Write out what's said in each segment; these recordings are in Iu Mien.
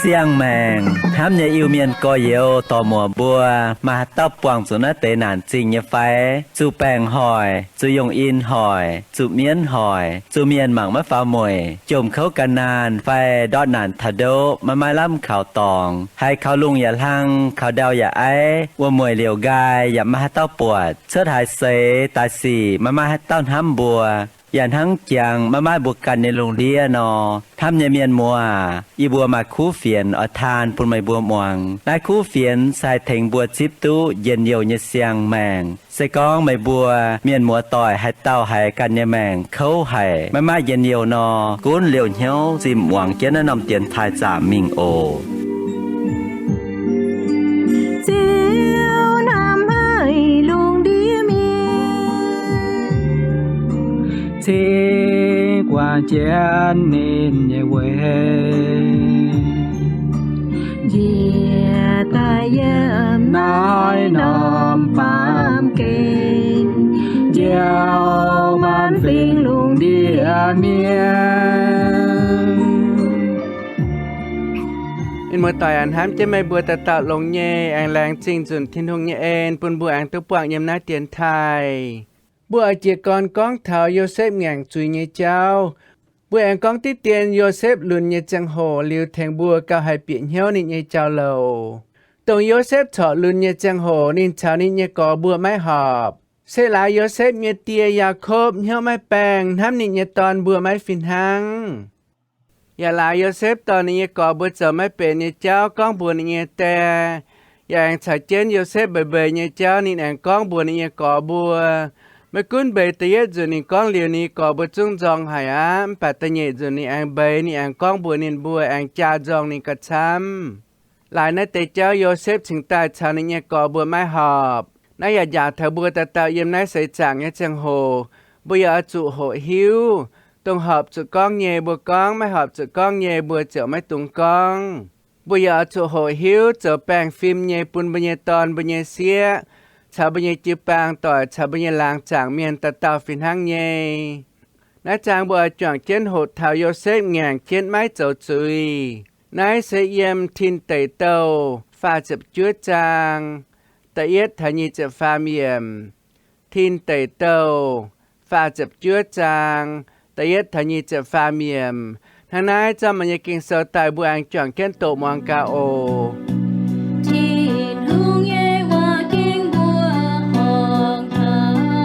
Siang-maengc hnamv nyei Iu-Mienh gorx-youz dorc-muoc mbuo, maaih haaix dauh buangh zuqc naaiv deix naanc zingh nyei fai? Zuqc baengc hoic, zuqc yungh in hoic, zuqc mienv hoic, zuqc mienh mangc maiv faaux mueic, jomc kouv gan naanh fai ndortv naanc taux ndoqv maiv maaih lamh kaux dorngx, haiz kaux lungh yaac hlang, kaux ndau yaac aiv, wuom-mueic liouc nqaai yaac maiv maaih haaix dauh buatc, cuotv haaix seix daaih sic maiv maaih haaix dauh hnamv mbuo, yaac hnangv jangx maiv maaih mbuo ganh nyei lungh ndiev nor. Hnamv nyei mienh muoz, yie mbuo maaih kuv fienx oix taan bun meih mbuo muangx. Naaiv kuv fienx se haih tengx mbuo zipv duqv njien-youh nyei siang-maengc. Se gorngv meih mbuo mienh muoz-doic haaix dauh haiz ganh nyei maengc kouv haic, maiv maaih njien-youh nor, gunv liouh hnyouv zimh muangx jienv naaiv norm dienx taaih zaamc mingh oc. Ziouv hnamv haic lungh ndiev mienh, cingx guangc jienv ninh nyei weic, njiec daaih yiem naaiv norm baamh gen, njoux maanc fingx lungh ndiev mienh. Mienh muoz-doic aac, hnamv jienv meih mbuo dauh dauh longx nyei, aengx laengz zingh nzunc Tin-Hungh nyei en bun mbuo aengx duqv buangh yiem naaiv dienx taaih. Mbuo oix jiez gorn gorngv taux Yosepv ngaengc zuiz nyei jauv. Mbuo aengx gorngv diqv dien Yosepv lunx nyei ziangh hoc liuz tengx mbuo gauh haih bieqc hnyouv ninh nyei jauv-louc. Dongh Yosepv corc lunx nyei ziangh hoc ninh caux ninh nyei gorx mbuo maiv horpc. Se laaix Yosepv nyei die, Yaakopv, hnyouv maiv baengh hnamv ninh nyei dorn mbuo maiv fih hnangv. Yaac laaix Yosepv dorh ninh nyei gorx mbuo zoux maiv benx nyei jauv gorngv mbuox ninh nyei die. Yaac aengx caux jienv Yosepv mbeix mbeix nyei jauv ninh aengx gorngv mbuox ninh nyei gorx mbuo. Maiv gunv mbeix da'yietv nzunc ninh gorngv liuz ninh nyei gorx mbuo zungv nzorng haic aqv, mv baac da'nyeic nzunc ninh aengx mbeix, ninh aengx gorngv mbuox ninh mbuo, aengx jaa nzorng ninh gauh camv. Laaix naaiv deix jauv Yosepv cingx daaih caux ninh nyei gorx mbuo maiv horpc. Naaiv yaac njaaux taux mbuo dauh dauh yiem naaiv seix zaangc nyei ziangh hoc, mbuo yaac oix zuqc hoqc hiuv. Dongh horpc zuqc gorngv nyei mbuo gorngv, maiv horpc zuqc gorngv nyei mbuo ziouc maiv dungx gorngv. Mbuo yaac oix zuqc hoqc hiuv zoux baengh fim nyei bun mbuo nyei dorn, mbuo nyei sieqv, caux mbuo nyei jiu-baang doic, caux mbuo nyei laangz zaangc mienh dauh dauh fih hnangv nyei. Naaiv zaang mbuo oix juangc jienv hoqc taux Yosepv ngaengc jienv maiv zoux zuiz. Naaiv se yiem Tin Deic Douh faah ziepc juov zaang, da'yietv taux nyic ziepc faam yiemc. Tin Deic Douh faah ziepc juov zaang, da'yietv taux nyic ziepc faam yiemc. Hnangv naaiv, zorqv meih nyei Ging-Sou daaih, mbuo aengx juangc jienv doqc muangx gaax oc. Tin-Hungh nyei waac-ging mbuo horngc daaih.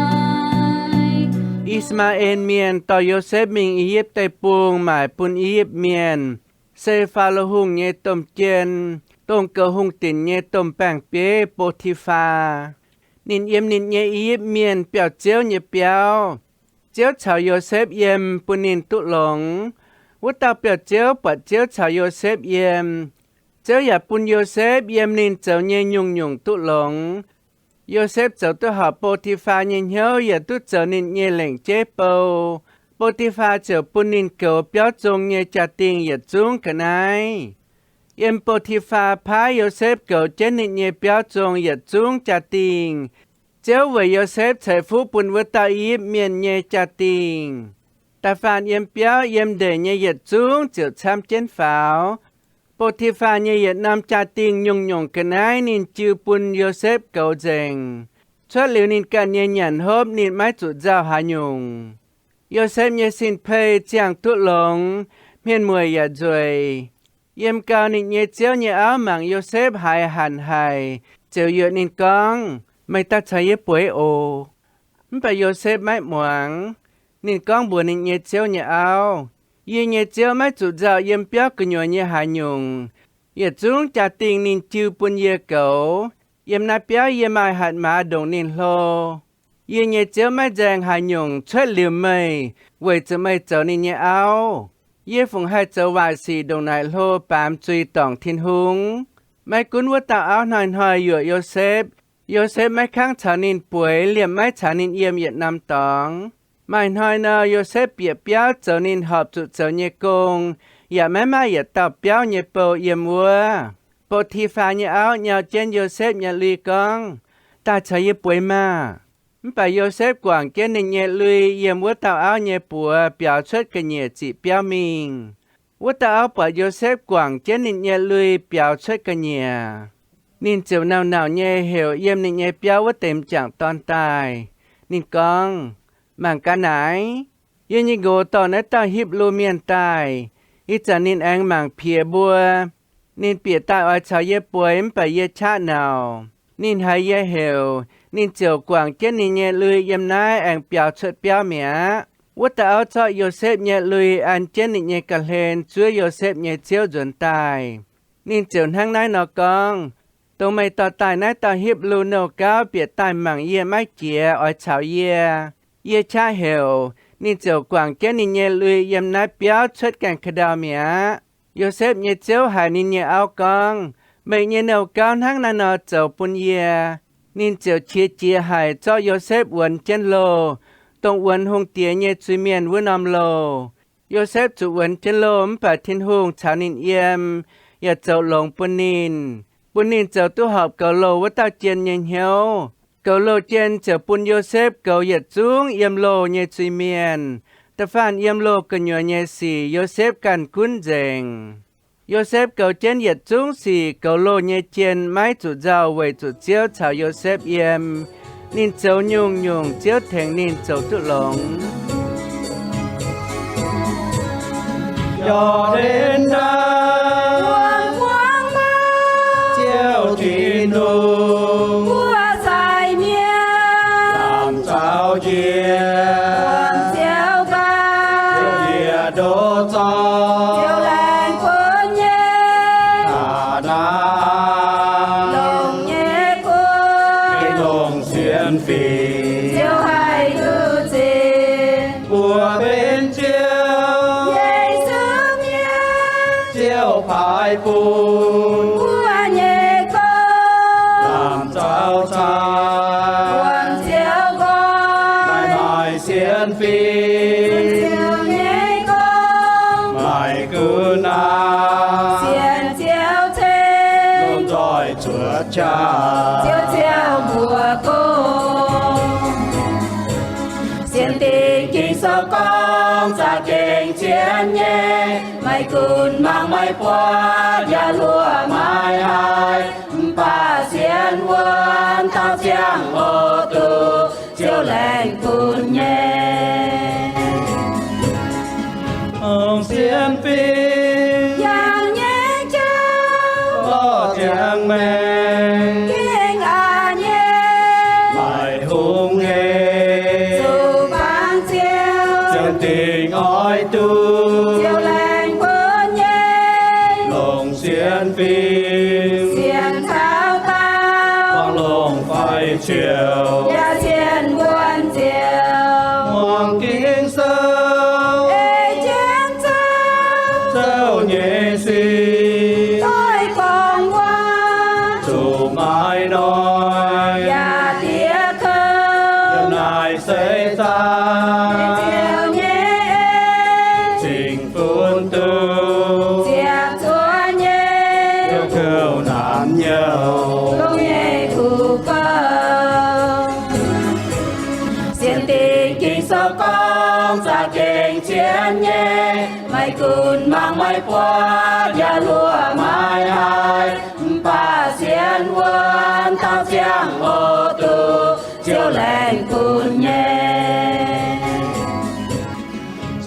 I^saa^maa^en Mienh dorh Yosepv mingh I^yipv Deic-Bung maaic bun I^yipv Mienh, se Faalo Hungh nyei domh jien, dongh goux hungh dinc nyei domh baeng-bieiv Bo^ti^faa. Ninh yiem ninh nyei I^yipv Mienh biauv-ziouv nyei biauv. Ziouv caux Yosepv yiem bun ninh duqv longx. Wuov dauh biauv-ziouv buatc Ziouv caux Yosepv yiem. Ziouv yaac bun Yosepv yiem ninh zoux nyei nyungc-nyungc duqv longx. Yosepv zoux duqv horpc Bo^ti^faa nyei hnyouv yaac duqv zoux ninh nyei lengc jeiv bou. Bo^ti^faa ziouc bun ninh goux biauv zong nyei jaa-dingh yietc zungv ga'naaiv. Yiem Bo^ti^faa paaiv Yosepv goux jienv ninh nyei biauv zong yietc zungv jaa-dingh, Ziouv weic Yosepv ceix fuqv bun wuov dauh I^yipv Mienh nyei jaa-dingh. Da'faanh yiem biauv yiem ndeic nyei yietc zungv ziouc camv jienv faaux. Bo^ti^faa nyei yietc norm jaa-dingh nyungc-nyungc ga'naaiv ninh jiu bun Yosepv goux nzengc. Cuotv liuz ninh ganh nyei nyanc hopv ninh maiv zuqc nzauh haaix nyungc. Yosepv nyei sin-peix ziangh duqv longx, hmien mueic yaac nzueic. Yiem gau ninh nyei ziouv nyei auv mangc Yosepv haiz hanc haic, ziouc yuoqc ninh gorngv, Meih daaih caux yie bueix oc. Mv baac Yosepv maiv muangx. Ninh gorngv mbuox ninh nyei ziouv nyei auv, Yie nyei ziouv maiv zuqc nzauh yiem biauv gu'nyuoz nyei haaix nyungc. Yietc zungv jaa-dingh ninh jiu bun yie goux. Yiem naaiv biauv yie maaih hatc maaz ndongc ninh hlo. Yie nyei ziouv maiv nzaeng haaix nyungc cuotv liuz meih, weic zuqc meih zoux ninh nyei auv. Yie fungc haih zoux waaic sic ndongc naaic hlo baamz zuiz dorngc Tin-Hungh? Maiv gunv wuov dauh auv hnoi-hnoi yuoqc Yosepv, Yosepv maiv kangv caux ninh bueix, liemh maiv caux ninh yiem yietc norm dorngx. Maaih hnoi nor, Yosepv bieqc biauv zoux ninh horpc zuqc zoux nyei gong, yaac maiv maaih yietc dauh biauv nyei bou yiem wuov. Bo^ti^faa nyei auv nyau jienv Yosepv nyei lui gorngv, Daaih caux yie bueix maah! Mv baac Yosepv guangc jienv ninh nyei lui yiem wuov dauh auv nyei buoz biaux cuotv ga'nyiec ziqc biauv mingh. Wuov dauh auv buatc Yosepv guangc jienv ninh nyei lui biaux cuotv ga'nyiec, ninh ziouc nauc-nauc nyei heuc yiem ninh nyei biauv wuov deix m'jangc dorn daaih. Ninh gorngv, Mangc gaax naaic, yie nyei nqox dorh naaiv dauh Hipv^lu Mienh daaih. Ih zanc ninh aengx mangc piex mbuo. Ninh bieqc daaih oix caux yie bueix mv baac yie qaqv nauc. Ninh haiz yie heuc, ninh ziouc guangc jienv ninh nyei lui yiem naaiv aengx biaux cuotv biauv mi'aqv. Wuov dauh auv zorqv Yosepv nyei lui an jienv ninh nyei ga'hlen zuov Yosepv nyei ziouv nzuonx daaih. Ninh ziouc hnangv naaiv nor gorngv, Dongh meih dorh daaih naaiv dauh Hipv^lu nouh gauv bieqc daaih mangc yie maiv jiex oix caux yie. Yie qaqv heuc, ninh ziouc guangc jienv ninh nyei lui yiem naaiv biauv cuotv gaengh ka'ndau mi'aqv. Yosepv nyei ziouv haiz ninh nyei auv gorngv, Meih nyei nouh gauv hnangv naaiv nor zoux bun yie. Ninh ziouc qiex jiez haic zorqv Yosepv wuonx jienv loh, dongh wuonx hungh diex nyei zuiz-mienh wuov norm loh. Yosepv zuqc wuonx jienv loh mv baac Tin-Hungh caux ninh yiem, yaac zoux longx bun ninh, bun ninh zoux duqv horpc goux loh wuov dauh jien nyei hnyouv. Goux loh jien ziouc bun Yosepv goux yietc zungv yiem loh nyei zuiz-mienh. Da'faanh yiem loh gu'nyuoz nyei sic Yosepv ganh gunv nzengc. Yosepv goux jienv yietc zungv sic goux loh nyei jien maiv zuqc nzauh weic zuqc Ziouv caux Yosepv yiem. Ninh zoux nyungc-nyungc Ziouv tengx ninh zoux duqv longx. Jordan ndaangc, Ziouv Tin-Hungh, mbuo sai mienh, lamh zaux njiec, Ziouv ganh, njiec ndoqv zorqv, Ziouv laengz bun nyei, Kaa^naa^an, longc nyei guoqv, longc sienx fingx, Ziouv haih duqv zipv, mbuo benx Ziouv, Yesu mienh, Ziouv paaiv bun, mbuo nyei gong, lamh zaux cai, buangh Ziouv nqoi, maaih sienx fingx, Ziouv nyei gong, maaih gunv aqv, sienx Ziouv ceng, lomh nzoih cuotv qaqv, Ziouv ziouc mbuox gong. Sienx Dingc Ging-Sou gorngv za'gengh cien nyei, maiv gunv mangc maiv buatc yaac luoqc maiv haih, mv baac sienx wuonx taux ziangh hoc duqv, Ziouv laengz bun nyei. Sienx fingx, yangh nyei jauv, lorz ziangx maengx, gengh aqc nyei, maaih hungh hec, zuqc bangc Ziouv, ziouc dingc oix duqv, Ziouv laengz bun nyei, longc sienx fingx, sienx taux daauh, buangh longc fai ciouc, yaac sienx wuonx Ziouv, muangx Ging-Sou, ei jienv zouv, Ziouv nyei sic, doix gorngv waac, zuqc maiv noic, yaac diev kouv, yiem naaiv seix zaang, Ziouv nyei en, cingx funx duqv, ziepc zuoqv nyei, Ziouv kouv naanc nyouh, longx nyei kuv gouv. Sienx Dingc Ging-Sou gorngv za'gengh cien nyei, maiv gunv mangc maiv buatc yaac luoqc maiv haih, mv baac sienx wuonx taux ziangh hoc duqv, Ziouv laengz bun nyei.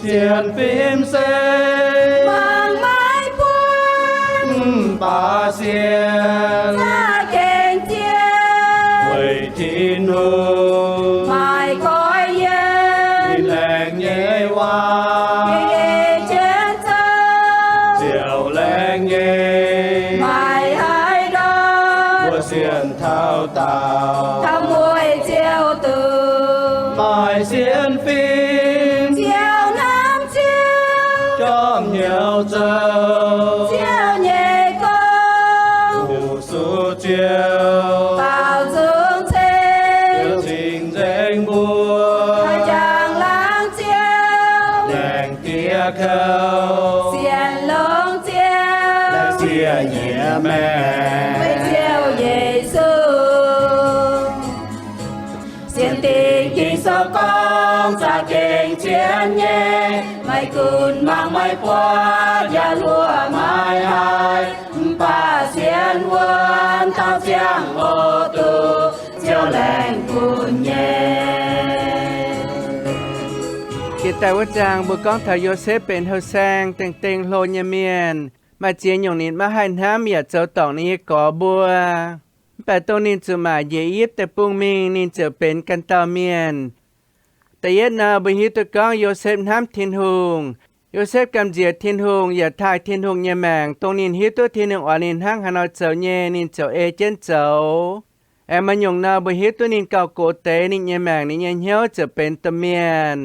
Sienx fim se mangc maiv buatc, mv baac sienx za'gengh cien, weic Tin-Hungh maaih goiv yiem, ninh laengz nyei waac, ei jienv zouv, ziouc laengz nyei, maiv haih ndortv, mbuo sienx taux daauh, taux mueiz ziouc duqv, maaih sienx fim, Ziouv namx Ziouv, jorm hnyouv zoux, Ziouv nyei gong, fu-sux Ziouv, baaux nzung ceng, Ziouv cing-nzengc mbuo, jangx laangz Ziouv, laengz diev kouv, sienx Ziec nyiex maengc, weic Ziouv Yesu. Sienx dingc Ging-Sou gorngv, za'gengh zien nyei. Maiv gunv mangc maiv buatc, yaac luoqc maiv haih, mv baac sienx wuonx dauh ziangh hoc duqv Ziouv laengz bun nyei. Jiex daaih wuov zaang mbuo gorngv taux Yosepv benx houh saeng, dengh dengh hlo nyei mienh. Maaih ziex nyungc ninh maiv haih hnamv yaac zoux dorngc ninh nyei gorx mbuo. Mv baac dongh ninh zuqc maaic njiec I^yipv Deic-Bung mingh, ninh ziouc benx ganh dauh mienh. Da'yietv nor, mbuo hiuv duqv gorngv Yosepv hnamv Tin-Hungh. Yosepv gamh nziex Tin-Hungh yaac taaih Tin-Hungh nyei maengc. Dongh ninh hiuv duqv Tin-Hungh oix ninh hnangv haaix nor zoux nyei, ninh ziouc ei jienv zoux. Aengx maaih nyungc nor, mbuo hiuv duqv ninh gauh gox deix ninh nyei maengc, ninh nyei hnyouv ziouc benx domh mienh,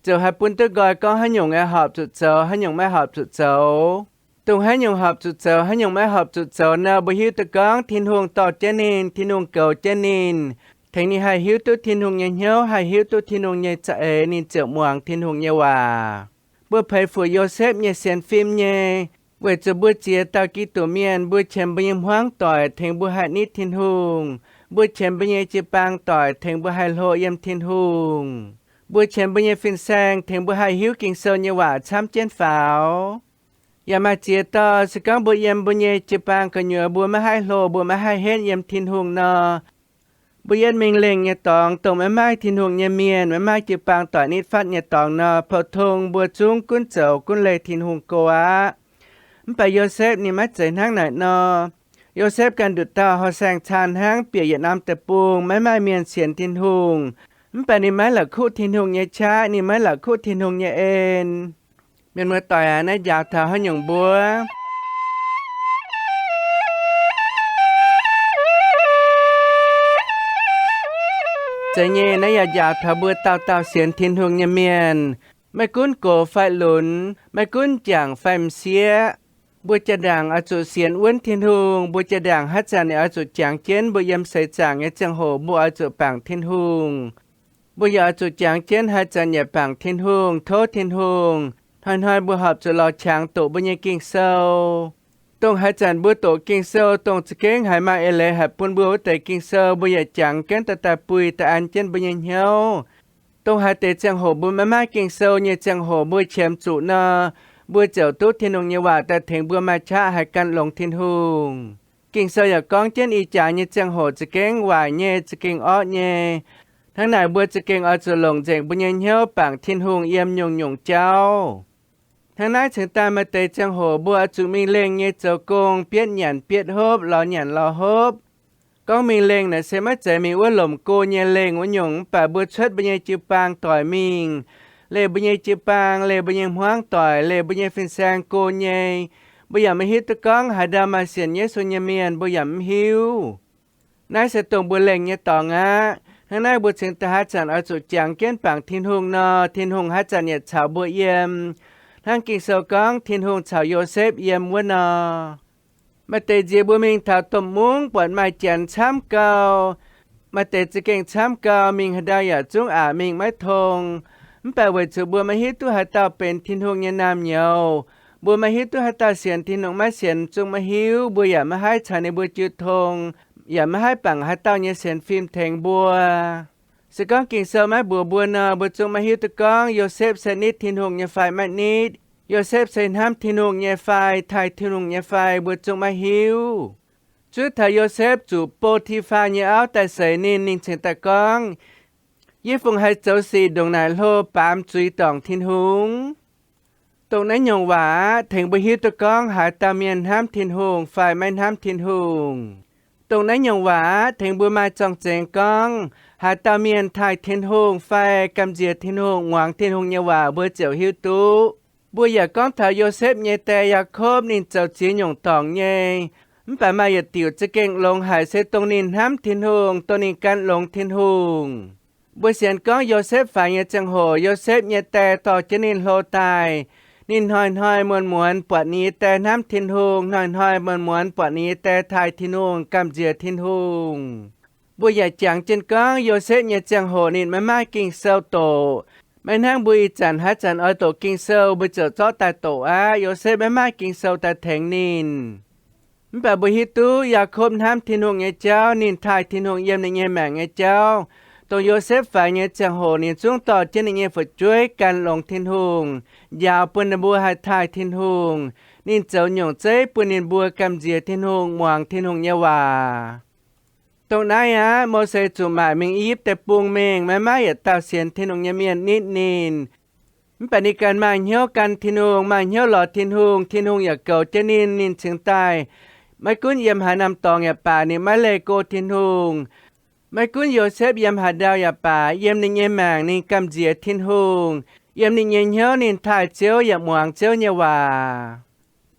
ziouc haih bun duqv nqoi gorngv haaix nyungc aengx horpc zuqc zoux, haaix nyungc maiv horpc zuqc zoux. Dongh haaix nyungc horpc zuqc zoux, haaix nyungc maiv horpc zuqc zoux nor, mbuo hiuv duqv gorngv Tin-Hungh dorh jienv ninh, Tin-Hungh goux jienv ninh, tengx ninh haih hiuv duqv Tin-Hungh nyei hnyouv, haih hiuv duqv Tin-Hungh nyei za'eix, ninh ziouc muangx Tin-Hungh nyei waac. Mbuo peix fuc Yosepv nyei sienx fim nyei, weic zuqc mbuo ziex dauh Giduc mienh, mbuo qiemx mbuo nyei hmuangv doic tengx mbuo haih nitv Tin-Hungh. Mbuo qiemx mbuo nyei jiu-baang doic tengx mbuo haih hlo yiem Tin-Hungh. Mbuo qiemx mbuo nyei fin-saeng tengx mbuo haih hiuv Ging-Sou nyei waac camv jienv faaux. Yaac maaih ziex dauh se gorngv mbuo yiem mbuo nyei jiu-baang gu'nyuoz mbuo maiv haih hlo, mbuo maiv haih henv yiem Tin-Hungh nor, mbuo yietv mingh lengh nyei dorngx, dongh maiv maaih Tin-Hungh nyei mienh, maiv maaih jiu-baang doic nitv fatv nyei dorngx nor, pou-tong mbuo zungv gunv zoux gunv leih Tin-Hungh go aqv. Mv baac Yosepv ninh maiv zeiz hnangv naaic nor. Yosepv ganh nduqc dauh houh saeng caan hnangv, bieqc yietc norm deic-bung, maiv maaih mienh sienx Tin-Hungh. Mv baac ninh maiv la'kuqv Tin-Hungh nyei qaqv, ninh maiv la'kuqv Tin-Hungh nyei en. Mienh muoz-doic aac, naaiv njaaux taux haaix nyungc mbuo? Zeiz nyei, naaiv yaac njaaux taux mbuo dauh dauh sienx Tin-Hungh nyei mienh. Maiv gunv gox fai lunx, maiv gunv jangc fai m'sieqv, mbuo jaa-ndaangc oix zuqc sienx wuonv Tin-Hungh. Mbuo jaa-ndaangc haaix zanc ninh oix zuqc jangx jienv mbuo yiem seix zaangc nyei ziangh hoc mbuo oix zuqc bangc Tin-Hungh. Mbuo yaac oix zuqc jangx jienv haaix zanc yaac bangc Tin-Hungh, tov Tin-Hungh. Hnoi-hnoi mbuo horpc zuqc lorz qangx doqc mbuo nyei Ging-Sou. Dongh haaix zanc mbuo doqc Ging-Sou, dongh za'gengh haiz maaih eix leiz haic bun mbuo wuov deix Ging-Sou, mbuo yaac jangx jienv daaih daaih buih daaih an jienv mbuo nyei hnyouv. Dongh haaix deix ziangh hoc mbuo maiv maaih Ging-Sou nyei ziangh hoc mbuo qiemx zuqc nor, mbuo ziouc duqv Tin-Hungh nyei waac daaih tengx mbuo maaih qaqv haih gan longx Tin-Hungh. Ging-Sou yaac gorngv jienv ih jaax nyei ziangh hoc za'gengh waaic nyei, za'gengh orqv nyei. Hnangv naaic mbuo za'gengh oix zuqc longc nzengc mbuo nyei hnyouv bangc Tin-Hungh yiem nyungc-nyungc jauv. Hnangv naaiv cingx daaih maaih deix ziangh hoc mbuo oix zuqc mingh lengh nyei zoux gong, bietv nyanc bietv hopv, lorz nyanc lorz hopv. Gorngv mingh lengh naaic se maiv zeiz mingh wuov lomc go nyei lengh wuov nyungc, mv baac mbuo cuotv mbuo nyei jiu-baang doic mingh, leih mbuo nyei jiu-baang, leih mbuo nyei hmuangv doic, leih mbuo nyei fin-saeng go nyei. Mbuo yaac maiv hiuv duqv gorngv haaix ndau maaih sienx Yesu nyei mienh, mbuo yaac mv hiuv. Naaiv se dongh mbuo lengh nyei dorngx aqv. Hnangv naaiv mbuo cingx daaih haaix zanc oix zuqc jangx jienv bangc Tin-Hungh nor, Tin-Hungh haaix zanc yaac caux mbuo yiem. Hnangv Ging-Sou gorngv Tin-Hungh caux Yosepv yiem wuov nor. Maaih deix nziex mbuo mingh taux domh mungv buatc maaih janx camv gau. Maaih deix za'gengh camv gau, mingh haaix ndau yaac zungv aqc mingh maiv tong. Mv baac weic zuqc mbuo maiv hiuv duqv haaix dauh benx Tin-Hungh nyei naamh nyouz, mbuo maiv hiuv duqv haaix dauh sienx Tin-Hungh maiv sienx zungv maiv hiuv, mbuo yaac maiv haih caux ninh mbuo jiu tong, yaac maiv haih bangc haaix dauh nyei sienx fim tengx mbuo. Se gorngv Ging-Sou maiv mbuox mbuo nor, mbuo zungv maiv hiuv duqv gorngv Yosepv se nitv Tin-Hungh nyei fai maiv nitv, Yosepv se hnamv Tin-Hungh nyei fai, taaih Tin-Hungh nyei fai, mbuo zungv maiv hiuv. Zuov taux Yosepv zuqc Bo^ti^faa nyei auv daaih seix ninh, ninh cingx daaih gorngv, yie fungc haih zoux sic ndongc naaic hlo baamz zuiz dorngc Tin-Hungh? Dongh naaiv nyungc waac aqv, tengx mbuo hiuv duqv gorngv haaix dauh mienh hnamv Tin-Hungh fai maiv hnamv Tin-Hungh. Dongh naaiv nyungc waac aqv, tengx mbuo maaih zorng-zengx gorngv haaix dauh mienh taaih Tin-Hungh fai gamh nziex Tin-Hungh, muangx Tin-Hungh nyei waac, mbuo ziouc hiuv duqv. Mbuo yaac gorngv taux Yosepv nyei die Yaakopv ninh zoux ziex nyungc dorngc nyei, mv baac maaih yietc diuc za'gengh longx haic se dongh ninh hnamv Tin-Hungh, dongh ninh gan longx Tin-Hungh. Mbuo sienx gorngv Yosepv faix nyei ziangh hoc, Yosepv nyei die dorh jienv ninh hlo daaih. Ninh hnoi-hnoi muonz-muonz buatc ninh nyei die hnamv Tin-Hungh, hnoi-hnoi muonz-muonz buatc ninh nyei die taaih Tin-Hungh, gamh nziex Tin-Hungh. Mbuo yaac jangx jienv gorngv Yosepv nyei ziangh hoc ninh maiv maaih Ging-Sou doqc. Maiv hnangv mbuo ih zanc haaix zanc oix doqc Ging-Sou, mbuo ziouc zorqv daaih doqc aqv. Yosepv maiv maaih Ging-Sou daaih tengx ninh. Mv baac mbuo hiuv duqv Yaakopv hnamv Tin-Hungh nyei jauv, ninh taaih Tin-Hungh yiem ninh nyei maengc nyei jauv. Dongh Yosepv faix nyei ziangh hoc ninh zungv dorh jienv ninh nyei fu'jueiv gan longx Tin-Hungh, njaaux bun ninh mbuo haih taaih Tin-Hungh. Ninh zoux nyungc zeiv bun ninh mbuo gamh nziex Tin-Hungh, muangx Tin-Hungh nyei waac. Dongh naaiv aqv, Mose zuqc maaic mingh I^yipv Deic-Bung mingh, maiv maaih yietc dauh sienx Tin-Hungh nyei mienh nitv ninh. Mv baac ninh ganh maaih hnyouv gan Tin-Hungh, maaih hnyouv lorz Tin-Hungh, Tin-Hungh yaac goux jienv ninh. Ninh cingx daaih maiv gunv yiem haaix norm dorngx yaac baac, ninh maiv leih go Tin-Hungh. Maiv gunv Yosepv yiem haaix ndau yaac baac, yiem ninh nyei maengc ninh gamh nziex Tin-Hungh. Yiem ninh nyei hnyouv ninh taaih Ziouv yaac muangx Ziouv nyei waac.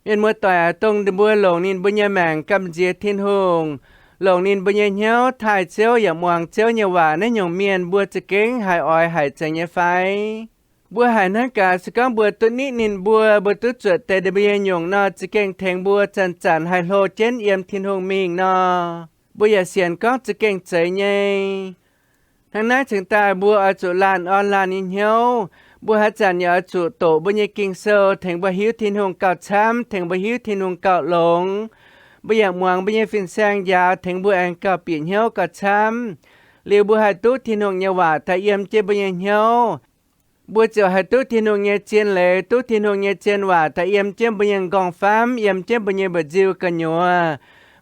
Mienh muoz-doic aac, dongh mbuo longc ninh mbuo nyei maengc gamh nziex Tin-Hungh, longc ninh mbuo nyei hnyouv taaih Ziouv yaac muangx Ziouv nyei waac naaiv nyungc mienh, mbuo za'gengh haih oix haic zeiz nyei fai? Mbuo haiz hnangv gaax, se gorngv mbuo duqv nitv ninh mbuo, mbuo duqv zuotc deix ninh mbuo nyei nyungc nor, za'gengh tengx mbuo zanc-zanc haih hlo jienv yiem Tin-Hungh mingh nor, mbuo yaac sienx gorngv za'gengh zeiz nyei. Hnangv naaiv cingx daaih mbuo oix zuqc laanh orn laanh nyei hnyouv. Mbuo haaix zanc yaac oix zuqc doqc mbuo nyei Ging-Sou tengx mbuo hiuv Tin-Hungh gauh camv, tengx mbuo hiuv Tin-Hungh gauh longx. Mbuo yaac muangx mbuo nyei fin-saeng njaaux tengx mbuo aengx gauh bieqc hnyouv gauh camv. Liuz mbuo haih duqv Tin-Hungh nyei waac daaih yiem jienv mbuo nyei hnyouv. Mbuo ziouc haih duqv Tin-Hungh nyei zien leiz, duqv Tin-Hungh nyei zien waac daaih yiem jienv mbuo nyei nqorngv-famv, yiem jienv mbuo nyei mba'nziu gu'nyuoz.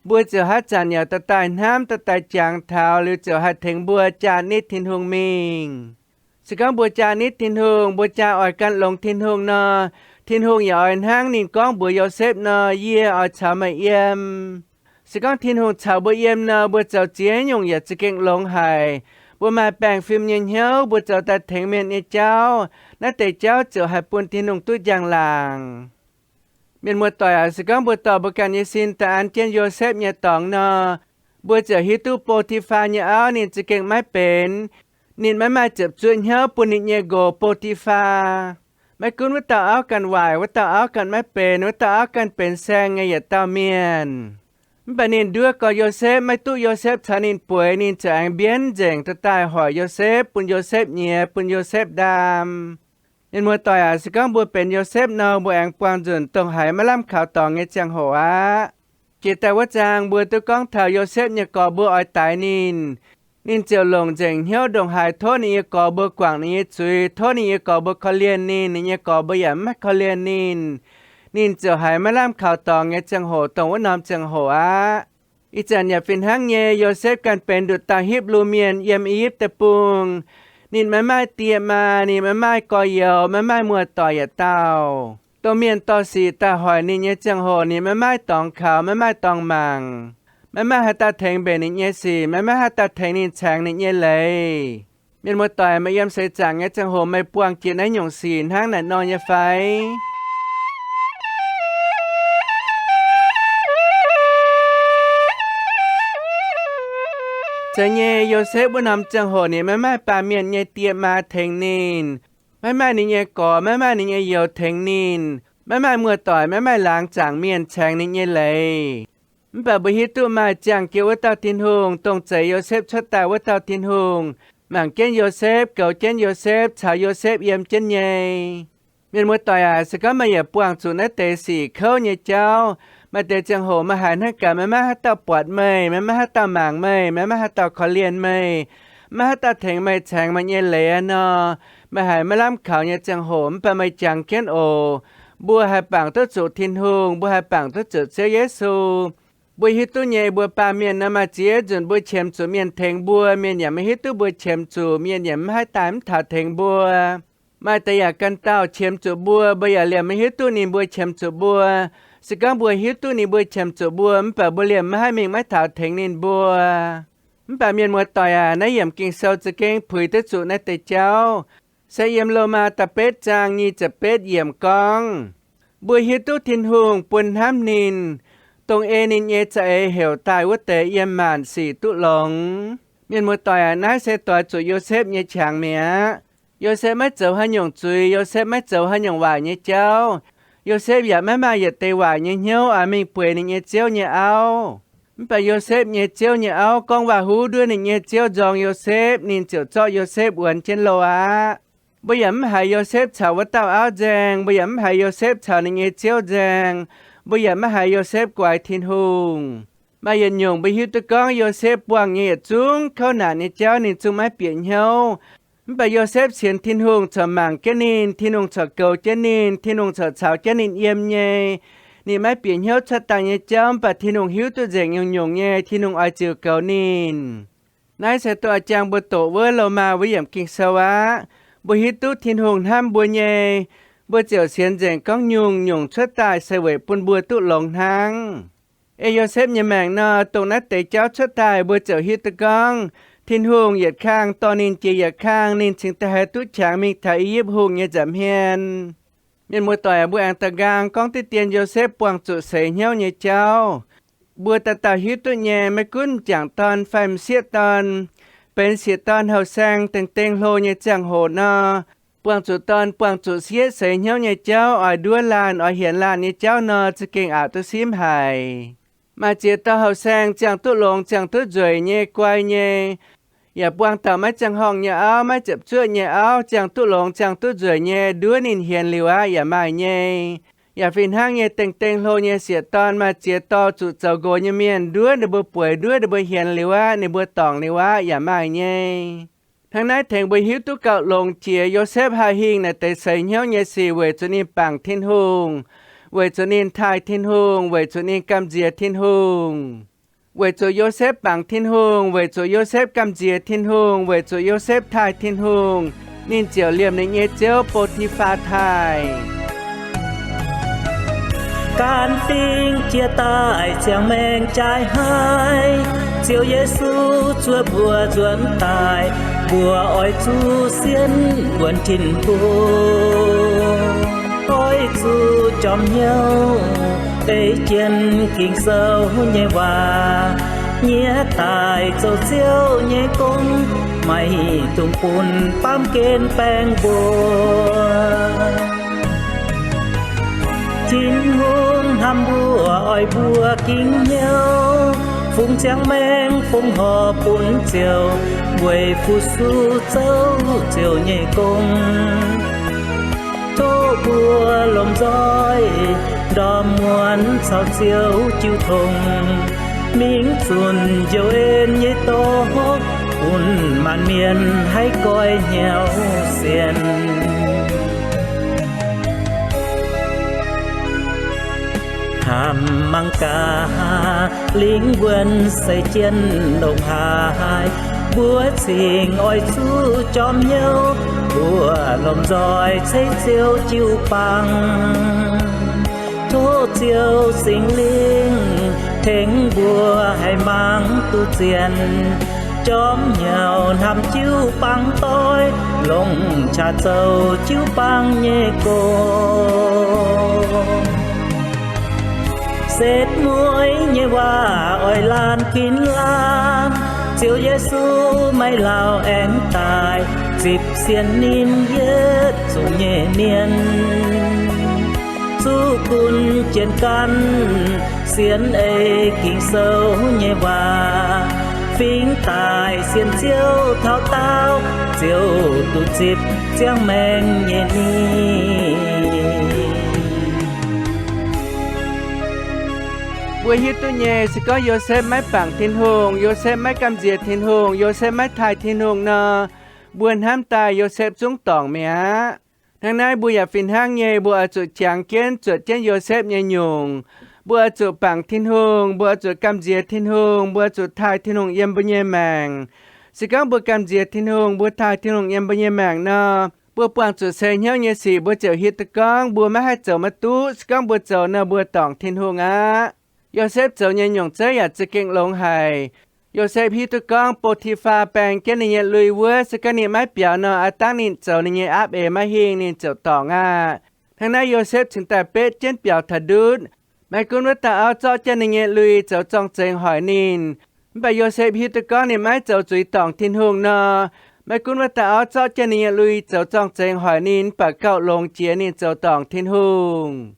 Mbuo ziouc haaix zanc yaac daaih daaih hnamv, daaih daaih jangx taux, liuz ziouc haih tengx mbuo jaa nitv Tin-Hungh mingh. Se gorngv mbuo jaa nitv Tin-Hungh, mbuo jaa oix gan longx Tin-Hungh nor, Tin-Hungh yaac oix hnangv ninh gorngv mbuox Yosepv nor, Yie oix caux meih yiem. Se gorngv Tin-Hungh caux mbuo yiem nor, mbuo zoux ziex nyungc yaac za'gengh longx haic. Mbuo maaih baengh fim nyei hnyouv, mbuo zoux daaih tengx mienh nyei jauv, naaiv deix jauv ziouc haih bun Tin-Hungh duqv njang-laangc. Mienh muoz-doic aac, se gorngv mbuo dorh mbuo ganh nyei sin daaih an jienv Yosepv nyei dorngx nor, mbuo ziouc hiuv duqv Bo^ti^faa nyei auv ninh za'gengh maiv benx. Ninh maiv maaih ziepc zuoqv hnyouv bun ninh nyei nqox Bo^ti^faa. Maiv gunv wuov dauh auv ganh waaic, wuov dauh auv ganh maiv benx, wuov dauh auv ganh benx saeng nyei yietc dauh mienh, mv baac ninh nduov gorx Yosepv, maiv duqv Yosepv caux ninh bueix, ninh ziouc aengx mbienv nzengc daaih daaih hoic Yosepv, bun Yosepv nyiex, bun Yosepv ndaam. Mienh muoz-doic aac, se gorngv mbuo benx Yosepv nor, mbuo aengx buangh nzunc dongh haiz maiv lamh kaux dorngx nyei ziangh hoc aqv. Jiex daaih wuov zaang mbuo duqv gorngv taux Yosepv nyei gorx mbuo oix daix ninh, ninh ziouc longc nzengc hnyouv ndongc haaix tov ninh nyei gorx mbuo guangc ninh nyei zuiz, tov ninh nyei gorx mbuo korv-lienh ninh, ninh nyei gorx mbuo yaac mv haih korv-lienh ninh. Ninh ziouc haiz maiv lamh kaux dorngx nyei ziangh hoc dongh wuov norm ziangh hoc aqv. Ih zanc yaac fih hnangv nyei, Yosepv ganh benx nduqc dauh Hipv^lu Mienh yiem I^yipv Deic-Bung. Ninh maiv maaih die maa, ninh maiv maaih gorx-youz, maiv maaih muoz-doic yietc dauh. Dongh mienh dorh sic daaih hoic ninh nyei ziangh hoc ninh maiv maaih dorngx kaux, maiv maaih dorngx mangc, maiv maaih haaix dauh tengx mbenc ninh nyei sic, maiv maaih haaix dauh tengx ninh caengx ninh nyei leiz. Mienh muoz-doic, meih yiem seix zaangc nyei ziangh hoc meih buangh jiex naaiv nyungc sic hnangv naaic nor nyei fai? Zeiz nyei, Yosepv wuov norm ziangh hoc ninh maiv maaih baamh mienh nyei die maa tengx ninh, maiv maaih ninh nyei gorx, maiv maaih ninh nyei youz tengx ninh, maiv maaih muoz-doic, maiv maaih laangz zaangc mienh caengx ninh nyei leiz. Mv baac mbuo hiuv duqv maaih ziangh jienv wuov dauh Tin-Hungh, dongh zeix Yosepv cuotv daaih wuov dauh Tin-Hungh, mangc jienv Yosepv, goux jienv Yosepv, caux Yosepv yiem jienv nyei. Mienh muoz-doic aac, se gorngv meih yaac buangh zuqc naaiv deix sic kouv nyei jauv, maaih deix ziangh hoc meih haiz hnangv gaax maiv maaih haaix dauh buatc meih, maiv maaih haaix dauh mangc meih, maiv maaih haaix dauh korv-lienh meih, maiv maaih haaix dauh tengx meih caengx meih nyei leiz nor, meih haiz maiv lamh kaux nyei ziangh hoc, mv baac meih jangx jienv oc. Mbuo haih bangc duqv zuqc Tin-Hungh, mbuo haih bangc duqv zuqc Ziouv Yesu. Mbuo hiuv duqv nyei, mbuo baamh mienh nor maaih ziex nzunc mbuo qiemx zuqc mienh tengx mbuo, mienh yaac maiv hiuv duqv mbuo qiemx zuqc, mienh yaac maiv haih daaih mv taux tengx mbuo. Maaih deix yaac ganh dauh qiemx zuqc mbuo, mbuo yaac liemh maiv hiuv duqv ninh mbuo qiemx zuqc mbuo. Se gorngv mbuo hiuv duqv ninh mbuo qiemx zuqc mbuo, mv baac mbuo liemh maiv haih mingh maiv taux tengx ninh mbuo. Mv baac mienh muoz-doic aac, naaiv yiemc Ging-Sou za'gengh puix duqv zuqc naaiv deix jauv. Se yiem Lomaa da'betv zaang nyic ziepc betv yiemc gorngv, mbuo hiuv duqv Tin-Hungh bun hnamv ninh, dongh ei ninh nyei za'eix heuc daaih wuov deix yiem maanc sic duqv longx. Mienh muoz-doic aac, naaiv se doix zuqc Yosepv nyei qangx mi'aqv. Yosepv maiv zoux haaix nyungc zuiz, Yosepv maiv zoux haaix nyungc waaic nyei jauv. Yosepv yaac maiv maaih yietc deix waaic nyei hnyouv oix mingh bueix ninh nyei ziouv nyei auv. Mv baac Yosepv nyei ziouv nyei auv gorngv waac-huv nduov ninh nyei ziouv nzorng Yosepv, ninh ziouc zorqv Yosepv wuonx jienv loh aqv. Mbuo yaac mv haiz Yosepv caux wuov dauh auv nzaeng, mbuo yaac mv haiz Yosepv caux ninh nyei ziouv nzaeng. Mbuo yaac maiv haiz Yosepv guaix Tin-Hungh. Maaih yietc nyungc mbuo hiuv duqv gorngv Yosepv buangh nyei yietc zungv kouv naanc nyei jauv ninh zungv maiv bieqc hnyouv. Mv baac Yosepv sienx Tin-Hungh corc mangc jienv ninh, Tin-Hungh corc goux jienv ninh, Tin-Hungh corc caux jienv ninh yiem nyei. Ninh maiv bieqc hnyouv cuotv daaih nyei jauv, mv baac Tin-Hungh hiuv duqv nzengc nyungc-nyungc nyei, Tin-Hungh oix ziux goux ninh. Naaiv se dongh a'jang mbuo doqc wuov Lomaa wuov yiemc Ging-Sou aqv. Mbuo hiuv duqv Tin-Hungh hnamv mbuo nyei, mbuo ziouc sienx nzengc gorngv nyungc-nyungc cuotv daaih se weic bun mbuo duqv longx hnangv. Ei Yosepv nyei maengc nor, dongh naaiv deix jauv cuotv daaih, mbuo ziouc hiuv duqv gorngv Tin-Hungh yietc kang dorh ninh jiex yietc kang, ninh cingx daaih haih duqv qangx mingh taux I^yipv Hungh nyei nza'hmien. Mienh muoz-doic, mbuo aengx da'nqaang gorngv diqv dien Yosepv buangh zuqc seix hnyouv nyei jauv. Mbuo dauh dauh hiuv duqv nyei, maiv gunv m'jangc dorn fai m'sieqv dorn, benx sieqv dorn houh saeng dengh dengh hlo nyei ziangh hoc nor, buangh zuqc dorn buangh zuqc sieqv seix hnyouv nyei jauv, oix nduov laanh, oix hienx laanh nyei jauv nor, za'gengh aqc duqv simv haic. Maaih ziex dauh houh saeng ziangh duqv longx, ziangh duqv nzueic nyei, guai nyei, yaac buangh dauh maiv ziangh horngh nyei auv, maiv ziepc zuoqv nyei auv, ziangh duqv longx, ziangh duqv nzueic nyei, nduov ninh hienx liuz aqv yaac maaih nyei. Yaac fih hnangv nyei, dengh dengh hlo nyei sieqv dorn maaih ziex dorh zuqc zoux nqox nyei mienh, nduov ninh mbuo bueix, nduov ninh mbuo hienx liuz aqv, ninh mbuo dorngc liuz aqv yaac maaih nyei. Hnangv naaiv tengx mbuo hiuv duqv gauh longx jiex Yosepv haih hingh naaiv deix seix hnyouv nyei sic weic zuqc ninh bangc Tin-Hungh, weic zuqc ninh taaih Tin-Hungh, weic zuqc ninh gamh nziex Tin-Hungh. Weic zuqc Yosepv bangc Tin-Hungh, weic zuqc Yosepv gamh nziex Tin-Hungh, weic zuqc Yosepv taaih Tin-Hungh, ninh ziouc liemh ninh nyei ziouv Bo^ti^faa taaih. Gan fingx jiex daaih ziangh maengc jaaix haiv, Ziouv Yesu zuov mbuo nzuonx daaih, mbuo oix zuqc sienx wuonx Tin-Hungh, oix zuqc jorm hnyouv ei jienv Ging-Sou nyei waac, nyiex daaih zoux Ziouv nyei gong, maiv dungx bun baamh gen baeng mbuo. Tin-Hungh hnamv mbuo, oix mbuo gingx hnyouv, fungx ziangh maengc fongc horc bun Ziouv, weic fu-sux zoux Ziouv nyei gong. Tov mbuo lomh nzoih ndorm muonz caux Ziouv jiu tong, mingh zunc njoux en nyei doz, bun maanc mienh haiv goiv hnyouv sienx. Hnamv mangc gaax, lingh wuonh seix jienv ndongc haaix, mbuo cingx oix zuqc jorm hnyouv, mbuo lomh nzoih ceix Ziouv jiu-baang. Tov Ziouv Singx Lingh tengx mbuo haih mangc duqv zien, jorm hnyouv hnamv jiu-baang doix, longc qaqv zoux jiu-baang nyei gong. Setv mueiz nyei waac oix laanh ginv laanh, Ziouv Yesu maiv lauh aengx daaih, zipv sienx ninh yietc zungv nyei mienh. Zuqv gunv jienv ganh sienx ei Ging-Sou nyei waac, fingx daaih sienx Ziouv taux daauv, Ziouv duqv zipv ziangh maengc nyei ni. Mbuo hiuv duqv nyei, se gorngv Yosepv maiv bangc Tin-Hungh, Yosepv maiv gamh nziex Tin-Hungh, Yosepv maiv taaih Tin-Hungh nor, mbuo hnamv daaih Yosepv zungv dorngc mi'aqv. Hnangv naaiv mbuo yaac fih hnangv nyei, mbuo oix zuqc jangx jienv zuotc jienv Yosepv nyei nyungc. Mbuo oix zuqc bangc Tin-Hungh, mbuo oix zuqc gamh nziex Tin-Hungh, mbuo oix zuqc taaih Tin-Hungh yiem mbuo nyei maengc. Se gorngv mbuo gamh nziex Tin-Hungh, mbuo taaih Tin-Hungh yiem mbuo nyei maengc nor, mbuo buangh zuqc seix hnyouv nyei sic mbuo ziouc hiuv duqv gorngv mbuo maiv haih zoux maiv duqv. Se gorngv mbuo zoux nor, mbuo dorngc Tin-Hungh aqv. Yosepv zoux nyei nyungc zeiv yaac za'gengh longx haic. Yosepv hiuv duqv gorngv Bo^ti^faa baeng jienv ninh nyei lui wuov, se gorngv ninh maiv biaux nor, aav dangv ninh zoux ninh nyei aapv eix maiv hingh, ninh ziouc dorngc aqv. Hnangv naaiv Yosepv cingx daaih betv jienv biaux taux ndutv. Maiv gunv wuov dauh auv zorqv jienv ninh nyei lui zoux zorng-zengx hoic ninh, mv baac Yosepv hiuv duqv gorngv ninh maiv zoux zuiz dorngc Tin-Hungh nor, maiv gunv wuov dauh auv zorqv jienv ninh nyei lui zoux zorng-zengx hoic ninh, mv baac gauh longx jiex ninh zoux dorngc Tin-Hungh.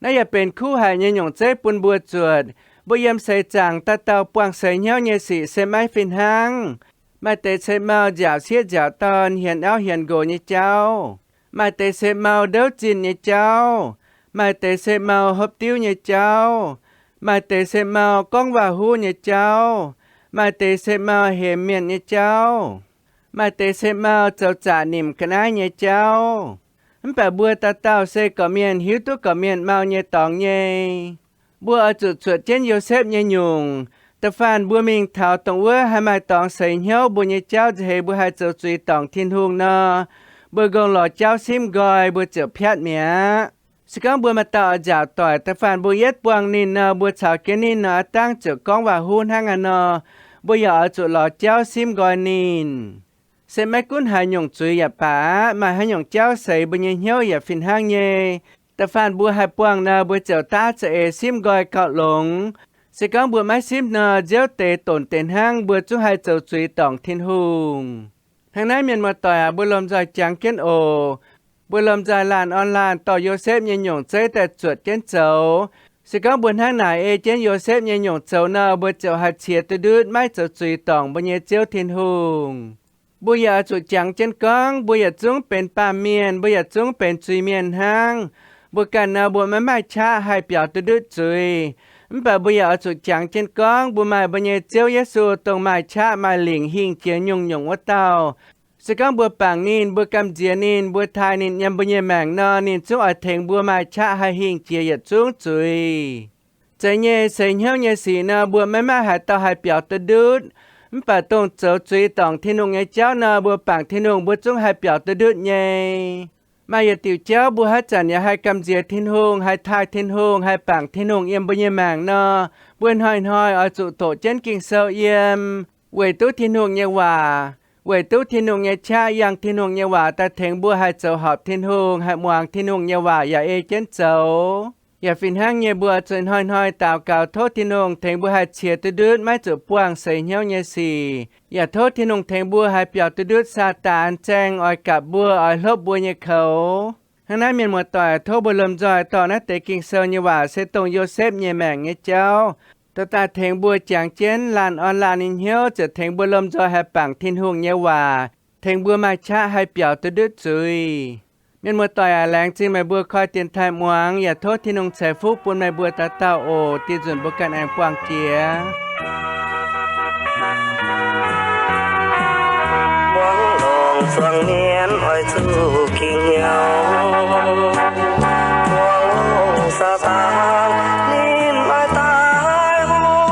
Naaiv yaac benx kuv haic nyei nyungc zeiv bun mbuo zuotc. Mbuo yiem seix zaangc dauh dauh buangh seix hnyouv nyei sic se maiv fih hnangv. Maaih deix se mau nziaauc sieqv nziaauc dorn, hienx auv hienx nqox nyei jauv. Maaih deix se mau ndouv zinh nyei jauv. Maaih deix se mau hopv diuv nyei jauv. Maaih deix se mau gorngv waac-huv nyei jauv. Maaih deix se mau hemx mienh nyei jauv. Maaih deix se mau zoux zaqc nimc ga'naaiv nyei jauv. Mv baac mbuo dauh dauh se gorqv-mienh hiuv duqv gorqv-mienh mau nyei dorngx nyei. Mbuo oix zuqc zuotc jienv Yosepv nyei nyungc. Da'faanh mbuo mingh taux dongh wuov haih maaih dorngx seix hnyouv mbuo nyei jauv nza'heix mbuo haih zoux zuiz dorngc Tin-Hungh nor, mbuo nqongh lorz jauv simv nqoi, mbuo ziouc piatv mi'aqv. Se gorngv mbuo maaih dauh oix nziaauc doic, da'faanh mbuo yietv buangh ninh nor, mbuo caux jienv ninh nor aav dangv ziouc gorngv waac-huv hnangv haaix nor, mbuo yaac oix zuqc lorz jauv simv nqoi ninh. Se maiv gunv haaix nyungc zuiz yaac baac aqv, maaih haaix nyungc jauv seix mbuo nyei hnyouv yaac fih hnangv nyei. Da'faanh mbuo haih buangh nor, mbuo ziouc daav za'eix simv nqoi gauh longx. Se gorngv mbuo maiv simv nor, nziouv deix donc deix hnangv mbuo zungv haih zoux zuiz dorngc Tin-Hungh. Hnangv naaiv, mienh muoz-doic aac, mbuo lomh nzoih jangx jienv oc. Mbuo lomh nzoih laanh orn laanh dorh Yosepv nyei nyungc zeiv daaih zuotc jienv zoux. Se gorngv mbuo hnangv naaic ei jienv Yosepv nyei nyungc zoux nor, mbuo ziouc haih ciex duqv ndutv maiv zoux zuiz dorngc mbuo nyei Ziouv Tin-Hungh. Mbuo yaac oix zuqc jangx jienv gorngv, mbuo yietc zungv benx baamh mienh, mbuo yietc zungv benx zuiz-mienh hnangv. Mbuo ganh nor, mbuo maiv maaih qaqv haih biaux duqv ndutv zuiz. Mv baac mbuo yaac oix zuqc jangx jienv gorngv, mbuo maaih mbuo nyei Ziouv Yesu, dongh maaih qaqv maaih lingc hingh jiex nyungc-nyungc wuov dauh. Se gorngv mbuo bangc ninh, mbuo gamh nziex ninh, mbuo taaih ninh yiem mbuo nyei maengc nor, ninh zungv oix tengx mbuo maaih qaqv haih hingh jiex yietc zungv zuiz. Zeiz nyei, seix hnyouv nyei sic nor, mbuo maiv maaih haaix dauh haih biaux duqv ndutv. Mv baac dongh zoux zuiz dorngc Tin-Hungh nyei jauv nor, mbuo bangc Tin-Hungh mbuo zungv haih biaux duqv ndutv nyei. Maaih yietc diuc jauv mbuo haaix zanc yaac haih gamh nziex Tin-Hungh, haih taaih Tin-Hungh, haih bangc Tin-Hungh yiem mbuo nyei maengc nor, mbuo hnoi-hnoi oix zuqc doqc jienv Ging-Sou yiem, weic duqv Tin-Hungh nyei waac, weic duqv Tin-Hungh nyei qaqv yangh Tin-Hungh nyei waac daaih tengx mbuo haih zoux horpc Tin-Hungh, haih muangx Tin-Hungh nyei waac yaac ei jienv zoux. Yaac fih hnangv nyei, mbuo zuqc hnoi-hnoi daux gaux tov Tin-Hungh tengx mbuo haih ciex duqv ndutv maiv zuqc buangh seix hnyouv nyei sic, yaac tov Tin-Hungh tengx mbuo haih biaux duqv ndutv Saadaan zaeng oix gapc mbuo, oix hlopv mbuo nyei koux. Hnangv naaiv, mienh muoz-doic, tov mbuo lomh nzoih dorh naaiv deix Ging-Sou nyei waac se dongh Yosepv nyei maengc nyei jauv, dorh daaih tengx mbuo jangx jienv laanh orn laanh nyei hnyouv, ziouc tengx mbuo lomh nzoih haih bangc Tin-Hungh nyei waac, tengx mbuo maaih qaqv haih biaux duqv ndutv zuiz. Mienh muoz-doic aac, laengz zingh meih mbuo koi dienx taaih muangx, yaac tov Tin-Hungh ceix fuqv bun meih mbuo dauh dauh oc. Dinh nzunc mbuo ganh aengx buangh jiex. Muangx longc zuangx mienv oix zuqc ging nyauv. Muangx longc Saadaan ninh oix daaih hoic mbuo.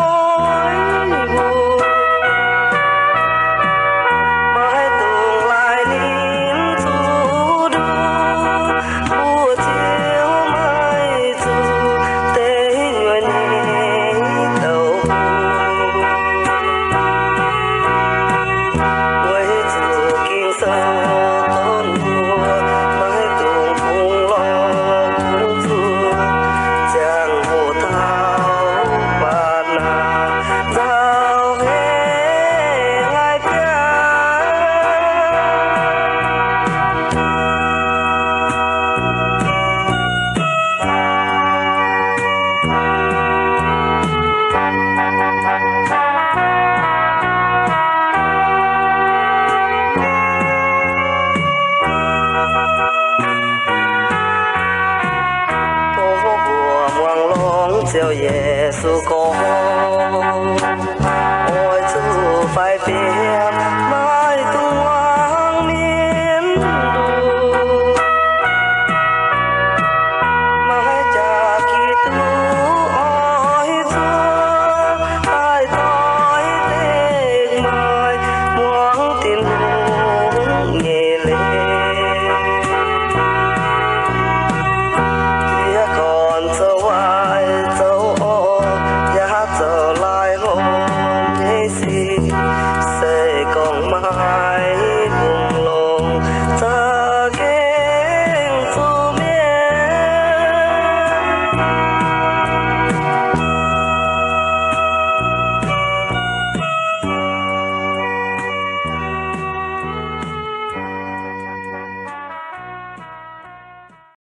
Maiv dungx laaic ninh zuqc nduqc, mbuo ziouc maiv zuqc deix nyuoqc nyei douc. Weic zuqc Ging-Sou donv mbuo maiv dungx bungx lorz bungx zuqc, ziangh hoc taux mbatc naanc nzauh heix ngaih biauv. Tov mbuo muangx longx Ziouv Yesu gorngv.